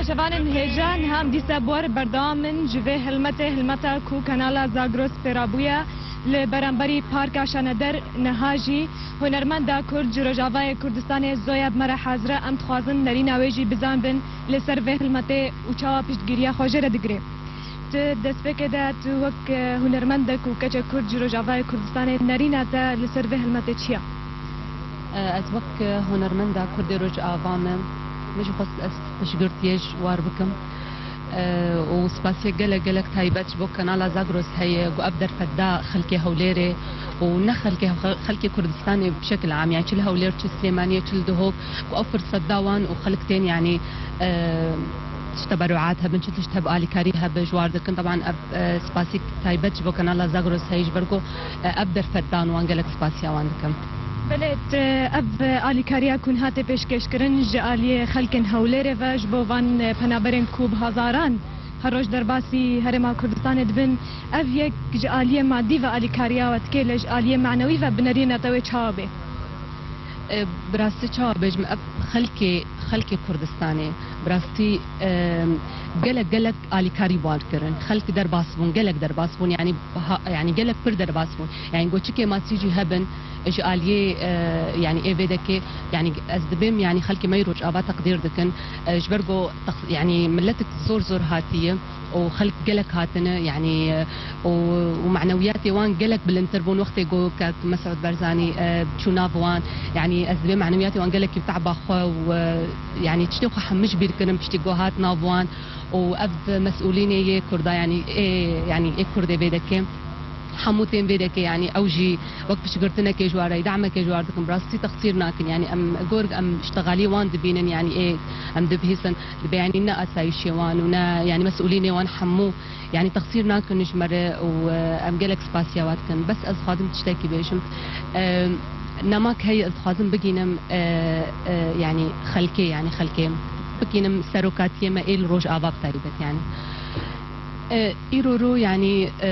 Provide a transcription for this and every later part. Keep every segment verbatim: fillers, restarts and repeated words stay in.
Çevanên hêja niha em dîsa bi we re berdewam in ji vê hilmetê, hilmeta ku kanala Zagros pê rabûye li beramberî Parka Şaneder. Niha jî hunermenda Kurd ji Rojavayê Kurdistanê Zoya bi me re hazir e. Em dixwazin nerîna wê jî bizanbin li ser vê hilmetê û çawa piştgiriya xwe jê re digire. Di destpêkê de tu wek, e, hunermendek û keçek Kurd ji Rojavayê Kurdistanê nerîna te li ser vê hilmetê çi ye? E, ez wek, e, hunermenda Kurdê Rojava me, min jî xwest ez piştgirtiyê ji war bikim. E, û spasiya gelek, gelek taybet ji bo kanala Zagros heye ku ev derfet da xelkê Hewlêrê û ne xelkê, xelkê Kurdistanê bi şekil am, yani çi li Hewlêr, çi Silêmaniyê, çi li Duhok, ku ew firset da wan û xelk tên, yani, e, çi teberuat hebin, çi tişt heb alîkarî hebe ji war dikin. Teban ev, e, spasî taybet ji bo kanala Zagros heye ji ber ku, e, ev derfet dan wan, gelek spasiya wan dikim. Belê, t-, ev alîkariya ku niha tê pêşkêşkirin ji aliyê xelkên Hewlêrê ve ji bo van, e, penaberên ku bi hezaran her roj derbasî Herêma Kurdistanê dibin, ev yek ji aliyê madî ve alîkariya we dike, lê ji aliyê manewî ve bi nerîna te wê çawa bê? E, bi rastî çawa bêjim, ev xelkê, xelkê Kurdistanê, bi rastî, e, gelek, gelek alîkarî wan kirin. Xelk derbas bûn, gelek derbas bûn. Yani, ha, yani gelek pir derbas bûn. Yani, goçikê masî jî hebin, ji aliyê, e, yani ê vê dekê, yani ez dibêm, yani xelkê me yê Rojava teqdîr dikin. E, ji ber ku tex-, yani miletik zor zor hatiye û xelk gelek hatine, yani, e, û, û manewiyatê wan gelek bilindtir bûn wextê ku kak Mesûd Barzanî, e, çû nav wan. Yani ez dibêm manewiyatê wan gelekî bi teba xwe û, e, yani tiştê xwe hemû ji bîr kirin piştî ku hat nav wan û ev mesûlînê yê Kurda, yani ê, yani ê Kurdê vê dekê. Hemû tên vê dekê, yani ew jî wek piştgirtinekê ji war re, demekê ji war dikin, bi rastî texsîr nakin. Yani em gor em îştexaliyê wan dibînin, yani ê, em dibihîsin, dibe yani ne asayîşê wan û ne yani mesûlînê wan hemû, yani texsîr nakin ji me re û, e, em gelek spasiya wan dikin. Bes ez dixwazim tiştekî bêjim. E, nemak heye ez dixwazim bigînim, e, e, yani xelkê, yani xelkê bigînim serokatiyê me ê li Rojava bi taybet yani. E, îro ro, yani, e,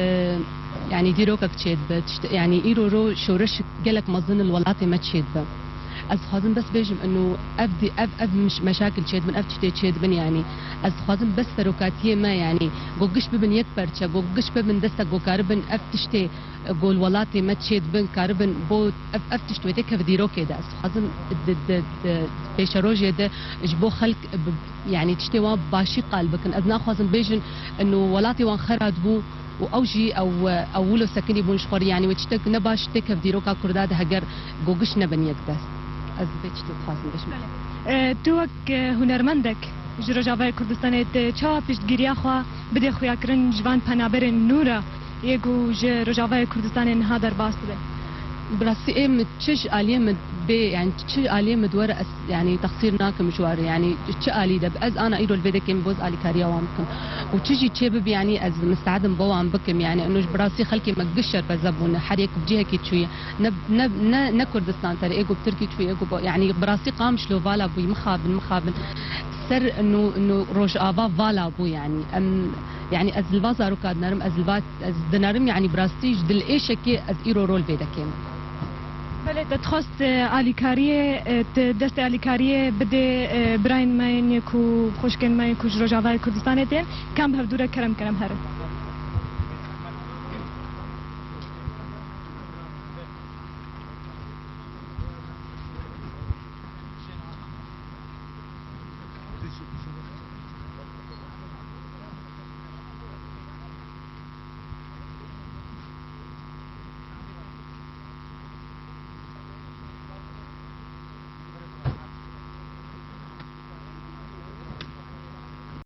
yani dîrokek çêdibe, tişt-, yani îro ro şoreşek gelek mezin li welatê me çêdibe. Ez dixwazim bes bêjim, ino ev dî-, ev, ev miş-, meşakil çêdibin, ev tiştê çêdibin, yani ez dixwazim bes serokatiyê me, yani go giş bibin yek perçe, go giş bibin destek, go karibin ev tiştê, e, go li welatê me çêdibin, karibin bo ev, ev tişt wê tê keve dîrokê de. Ez dixwazim di, di, di pêşerojê de ji bo xelk bi, yani tiştê wan bi başî qal bikin. Ez naxwazim bêjin, ino welatê wan xera dibû û ew jî ew, ew wilo sekinî bûn ji xwe re. Yani wê tiştek ne baş tê kev dîroka Kurda de heger go giş nebin yek dest. Ez vê tiştê dixwazim bêjim. E, tu wek, e, hunermendek ji Rojavayê Kurdistanê, tu çawa piştgiriya xwe bidê xuyakirin ji van penaberên nû re yê ku ji Rojavayê Kurdistanê niha derbas dibin? Bi rastî ê min çi ji aliyê min bê, yani çi aliyê min di we re ez, yani texsîr nakim ji we re, yani çi alî de bi. Ez ana îro li vê dekê min boz alîkariya wan bikim. Û çi jî çê bibe, yani ez misteeddim bo wan bikim, yani ino ji bi rastî xelkê me giş şerpeze bûne, her yek bi cihekî çûye. Ne, ne, ne, ne Kurdistan tere, ê ku bi Tirkî çûye, ê ku bo, yani bi rastî Qamişlo vala bûyî, mixabin, mixabin. Ser ino, ino Rojava vala bû, yani. Em, yani ez li va zaroka dinerim, ez li va, ez dinerim, yani bi rastî ji dilêşekê ez îro rol vê dekêm. Belê, te dixwest, e, alîkariyê, e, te destê alîkariyê bidê, e, birayên me yên ku, xwişkên me yên ku ji Rojavayê Kurdistanê tên, kam bi hevdû re kerem kerem herin.